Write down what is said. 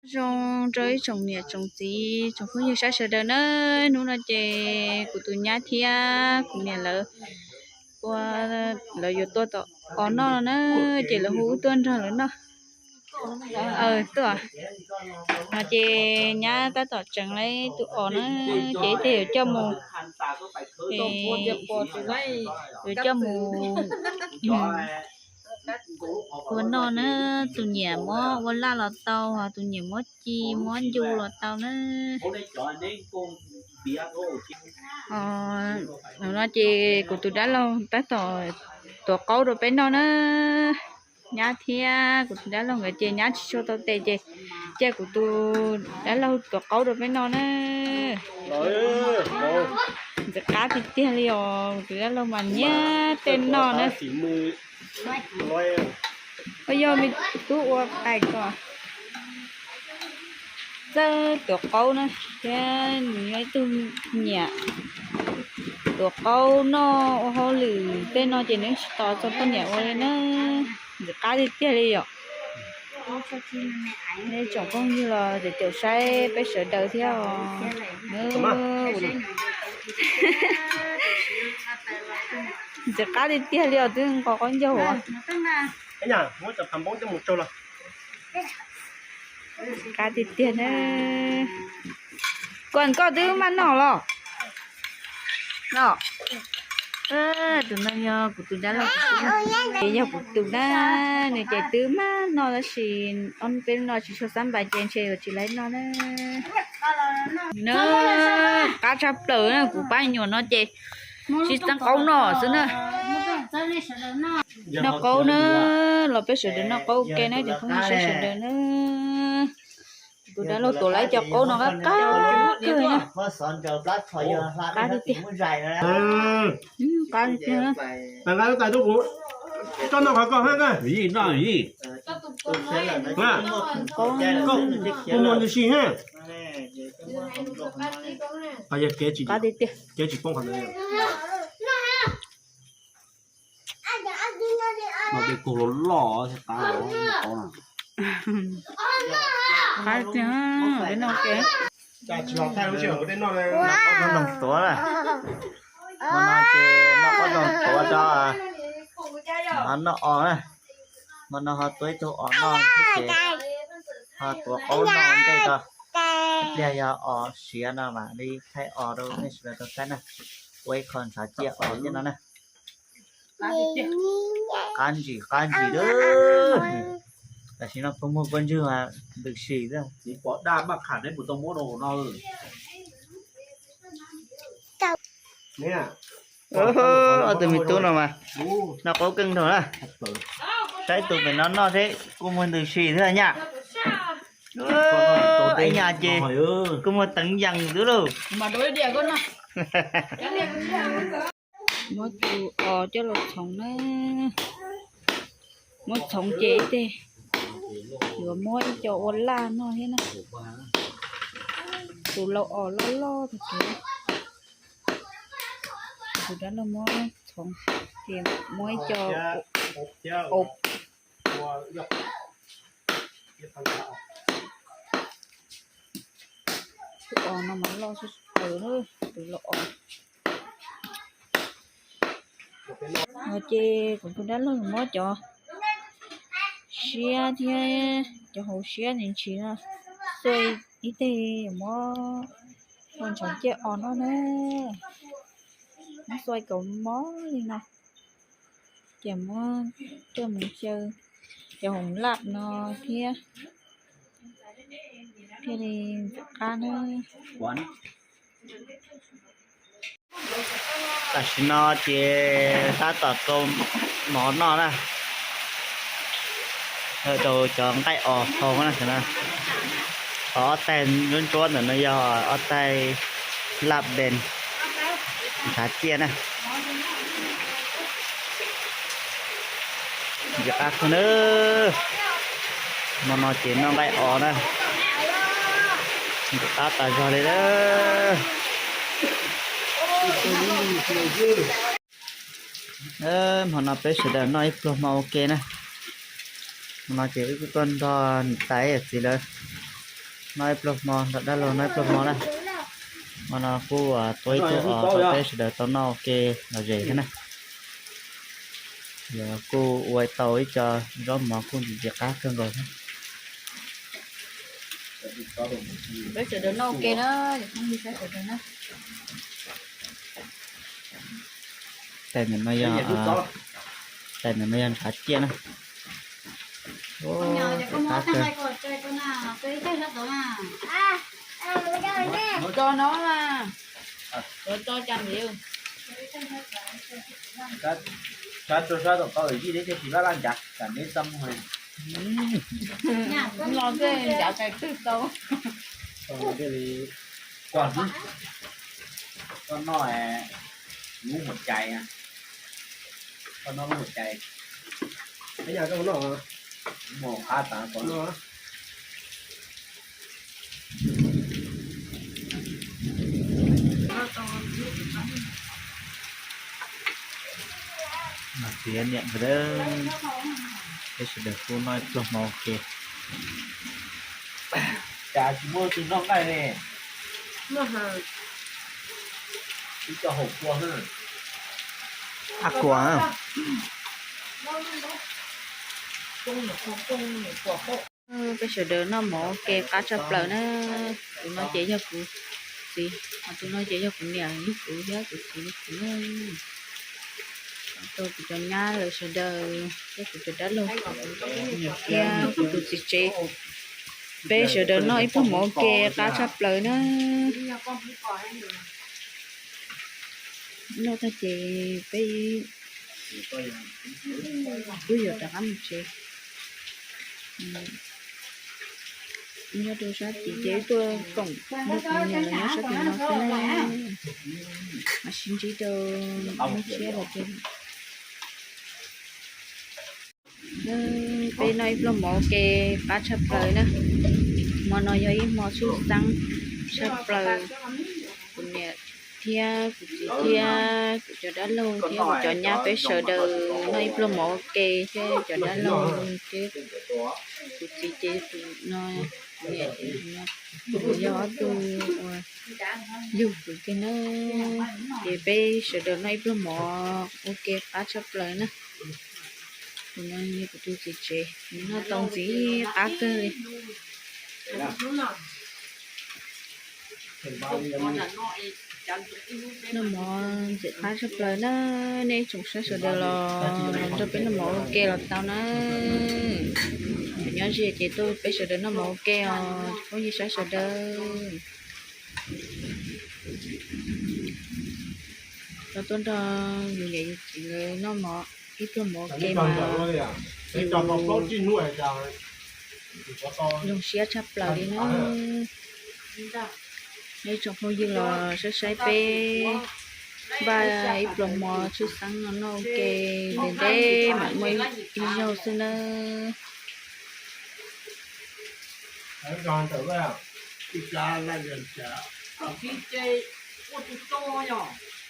Zoo rau ib tsoom niam tsoom txiv tsoom phooj ywg saib sawv daws na. Hnub no ces kuv tus nyab thiab kuv niam lawv ua, lawv yuav tua tom os noj no na, ces lawv hu wb tuaj nrog lawv noj. Tuaj no ces nyab tab tom tseev lawv tus os na, ces ib teg yuav coj mus, yuav coj mus ua noj na. Tus nyiam muab ua laj los tau, ho tus nyiam muab ci muab ncu los tau na. No ces kuv tus dab laug tab tom tuav qaub rau peb noj na. Nyab thiab kuv tus dab laug nkawd ces nyab tsis tshua tau tes ces cia kuv tus dab laug tuav qaub rau peb noj na. Ntxim qab tiag tiag li os, kuv tus dab laug mas nyiam tej noj na. Yog me tub ua qais kom txawj tuav qaub na, thiab nws yog ib tug nyiam tuav qaub noj ua hauj lwm tej no ces nws tsis tos txog poj niam ua li na. Ntxim qab tiag tiag li yom. Nej tsoom phooj ywg los caum caum saib peb sawv daws thiab os. Ntxim qab tiag tiag li os, twb nqos qaub ncaug. Qab tiag tiag na. Koj, koj twb maj noj los? Tus no yog kuv tus dab laug, ces yog kuv tus na, nws ces twb maj noj tab sis ob peb lub no tsis tshua xab npais ces ntshe yuav tsis laib noj na. Qab tshaj plaws na, kuv pab nyuam no ces tsis txeeb qaub noj xwb na. Noj qaub na, los peb sawv daws noj qaub ua ke na cov phooj ywg sawv daws na. Kuv tus dab laug tuav lawm ib co qaub no qab qab kawg na. Qab tiag tiag. Qab tiag tiag. Qaub, kuv muag ntws si ha. Qab tiag tiag. Kev tsis poob qhov ntawd. Qab tiag tiag. Peb noj ke. Noj qaub ntoos tuav na. Hmo no ces noj qaub ntoos tuav tso, ho noj os na. Hmo no ho tua ib tug os noj thiab ces ho tuav qaub noj ua ntej tso. Ib pliag yog os siav no mam li thaij os rau nej sawv daws tau saib na. Ua ib qho ntshav ciaj os thiab no na. Qab ntsim qab ntsim lawm. Tam sim no puas muag kua ntswg mas ntws si xwb. Ob tug me tub no mas noj qaub keej nrog na. Saib tus pem no noj seb kuj muag ntws si xwb nyaj. Ib nyaj ces kuj muag teev yees xwb lauj. Muab tus os coj los txhoov na. Muab txhoov ces ib teg yuav muab ib co ua laj noj thiab na. Tus laus os loj loj tag kev. Tus dab laug muab txhoov ces muab ib co os. Tus os no mas loj sab plaws na, tus laus os. No ces kuv tus dab laug muab cov siab thiab cov hauv siab ntsis ntsis no, xuas ib teg muab ua ntshav ciaj os noj na. Muab xuas kom mos li no, ces muab coj mus xyaw cov hauv laj no thiab, thiaj li ntxim qab na. Tam sim no ces tab tom rau mov noj na. Rau cov nqaij os hau na. Qhov ob taig ntsuab ntsuab ntawm no yog ob taig laj npes ntshav ciaj na. Ntxim qab kawg na. Hmo no ces noj nqaij os na. Ntxim qab tas zog li lawm. Hmo no peb sawv daws noj ib pluag hmo ua ke na. Hmo no ces wb kuj tuaj nrog niam tais yawm txiv lawv Noj ib pluag hmo, nrog dab laug noj ib pluag hmo na. Hmo no kuj tua ib tug os rau peb sawv daws tau noj ua ke lom zem thiab na. Yog kuj ua tau ib co zaub mov kuj ntxim ntxim qab kawg nkaus thiab. Peb sawv daws noj ua ke na, sawv daws na. Tais ntawm no yog, tais ntawm no yog ntshav ciaj na. Qab kawg. Tso no, tso cas ntiav. Sab rau sab tom tau yij thiab tsis laj laj ncav tsam neb txaj muag. No xwb ncav tais twg tau. Koj noj lub hua cai, koj noj lub hua cai. Mus qab tas ko. Mas txiv niam nkawd, peb sawv daws kuj noj ib pluag hmo ua ke. Cas tsis muaj tus noj nqaij li. Ib co haum kua. Ab kua. Peb sawv daws noj mov ua ke qab tshaj plaws na. Tus no ces yog kuv txiv, ho tus no ces yog kuv niam yug kuv thiab kuv txiv yug kuv na. Rau kuv cov nyab lawv sawv daws thiab kuv cov dab laug thiab kuv tus txiv tsev, peb sawv daws noj ib pluag mov ua ke qab tshaj plaws na. Noj tag ces peb twb yuav rov qab mus tsev. Nyob rau sab tid ces wb tuaj koom nrog kuv niam lawv nyob sab tid no xwb na. Mam sib ntsib rau hnub tshiab los ces peb noj ib pluag mov ua ke qab tshaj plaws na. Hmo no yog ib hmo tshwj xeeb tshaj plaws. Kuv niam thiab kuv txiv thiab kuv cov dab laug thiab kuv cov nyab peb sawv daws noj ib pluag mov ua ke thiab cov dab laug thiab kuv txiv ces tus no, kuv niam ces tus no, kuv yog ob tug uas yug kuv kiag na. Ces peb sawv daws noj ib pluag mov ua ke qab tshaj plaws na. Tus no yog kuv tus txiv tsev, nws noj tau ntxim qab kawg li. Noj mov ntxim qab tshaj plaws na, nej ib tsoom saib sawv daws los nrog peb noj mov ua ke los tau na. Nyob ze ces tuaj peb sawv daws noj mov ua ke os, phooj ywg saib sawv daws. Los tuaj nrog yus niam yus txiv nkawd noj mov ib pluag mov ua ke mas yus zoo siab tshaj plaws li na. Nej ib tsoom phooj ywg los saib saib peb npaj ib pluag mov tshwj xeeb no noj ua ke ntev ntev mam muaj ib zaug xwb nawb. Ua tus tso yog